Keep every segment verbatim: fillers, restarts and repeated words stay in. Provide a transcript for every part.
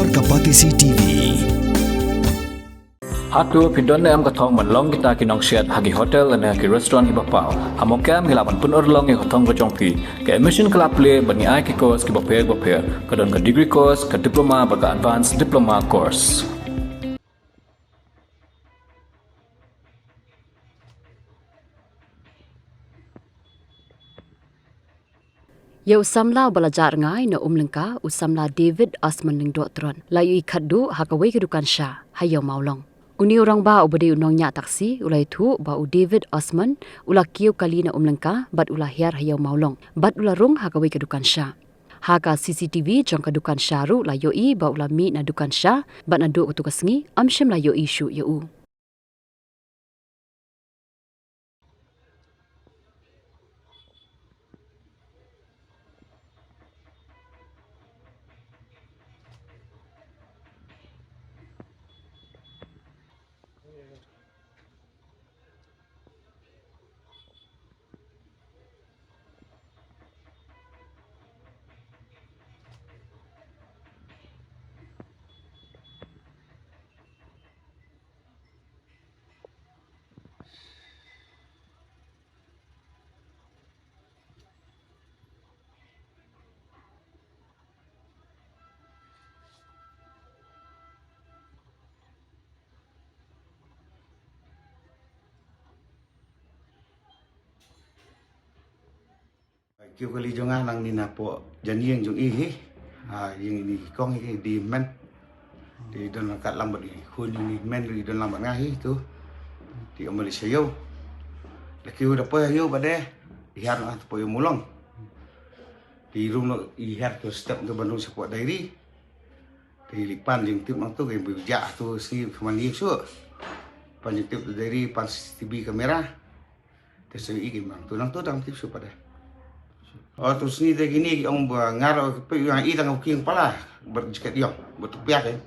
Ka Batesi T V. Hato phi don ne em ka thong ban long kita ki nongsiat ha ki hotel ne ha ki restaurant kiba paw? Ha Mawkyrwat ngi lah ban pynurlong ïa ka thong ka jong phi. Ka admission ka la plie bad ngi ai ki course kiba pher bapher. Ka don ka degree course, ka diploma bad ka advanced diploma course. Ïa u samla uba la jah rngai na Umlyngka, u samla David Osman Lyngdoh Tron, la ïohi khatduh ha kawei ka dukan sha ha Ïew Mawlong. Une u rangbah uba dei u nongñiah taksi u la ïathuh ba u David Osman u la kiew kali na Umlyngka bad u la hiar ha Ïew Mawlong bad u la rung ha kawei ka dukan sha. Ha ka C C T V jong ka dukan sha ruh la ïohi ba u la mih na dukan sha bad naduh katu ka sngi ym shym la ïohi shuh ïa u. Kiew kali jong nga nangne napoh jan ïing jong i hi. Ha, ïing ini kong hi di men. Di don lang kat lang bad i khun ini men di don lang bad nga hi tu. Di ong Malaysia ïew. La kiew da poi ïew bad de. Di hiar nga tu poi Ïew Mawlong. Di rung noh i hiar tu step tu ban rung shapoh diary. Te leit pan jingtip nangtu, ka ïeng bajah tu sngi, kham ïeng shuh. Pan jingtip tu diary, pan C C T V camera. Te sa ïohi ki nangtu, nangtu dang tip shuh pat de. Oh, tu sngi te kine ki ong ba nga ruh peit ïa i tang u king pala, bad jaket ïong, bad tu piak eh.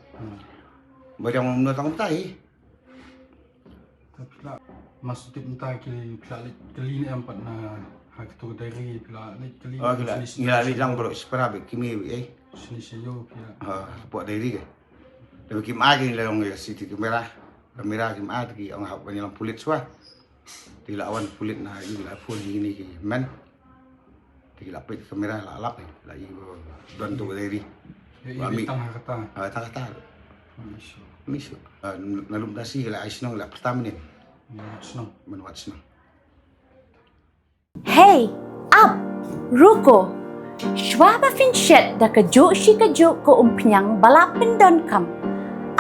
Ba dang mano tang tai. Te phi la, mas tip mynta ki phi la leit kylli ne em pat na ha katu ka diary, phi la leit kylli? Oh, phi la, phi la leit lang baroh shipara bad ki mei bad ei. Shini sha ïew phi la. Ha, hapoh diary ka. Te kim ai ki la ong ïa C C T V camera. Camera kim ai te ki ong hap ban ïalam pulit shuwa. Te la wan pulit na ïa la phone ïa kine ki men. Te ki la peit kamera la lap, la i don tu ka diary. Ïa, ïa, ba mih tang ha kata. Ah, tang kata. Mih shuh. Mih shuh. Ah, na lum dasi ki la ai shnong la pyrta mynnin. Mynwat shnong. Mynwat shnong. Hey, ap, ruko. Shuwa ba phin shet da kajuh shi kajuh ka umphniang ba la pyndonkam.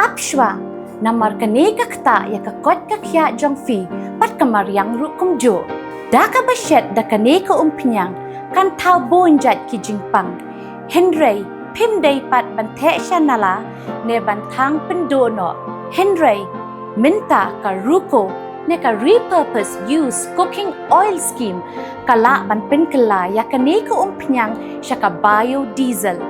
Ap shuwa, namar kane ka ktah ïa ka koit ka khiah jong phi, bad ka mariang ruh kumjuh. Da kaba shet da kane ka umphniang, kan thaw bun jait ki jingpang. Hynrei, phim dei pat ban theh sha nala, ne ban thang pynduh noh. Hynrei, mynta ka ruko, ne ka repurpose use cooking oil scheme, ka lah ban pynkylla ïa kane ka umphniang sha ka biodiesel.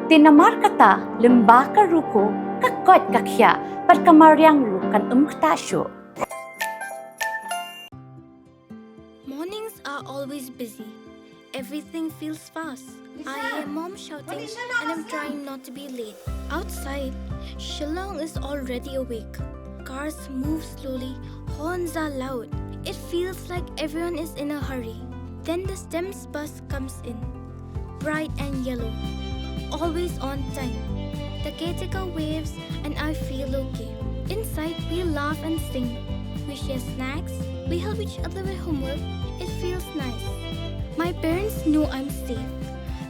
Te namar kata, lyngba ka ruko, ka koit ka khiah, bad ka mariang ruh kan ym ktah shuh. Mornings are always busy. Everything feels fast. I hear mom shouting and I'm trying not to be late. Outside, Shillong is already awake. Cars move slowly, horns are loud. It feels like everyone is in a hurry. Then the STEMS bus comes in. Bright and yellow. Always on time. The caretaker waves and I feel okay. Inside, we laugh and sing. We share snacks. We help each other with homework. It feels nice. My parents know I'm safe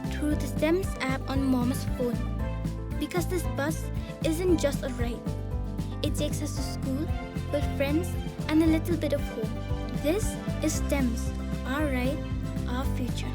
through the STEMS app on mom's phone. Because this bus isn't just a ride. It takes us to school, with friends, and a little bit of home. This is STEMS, our ride, our future.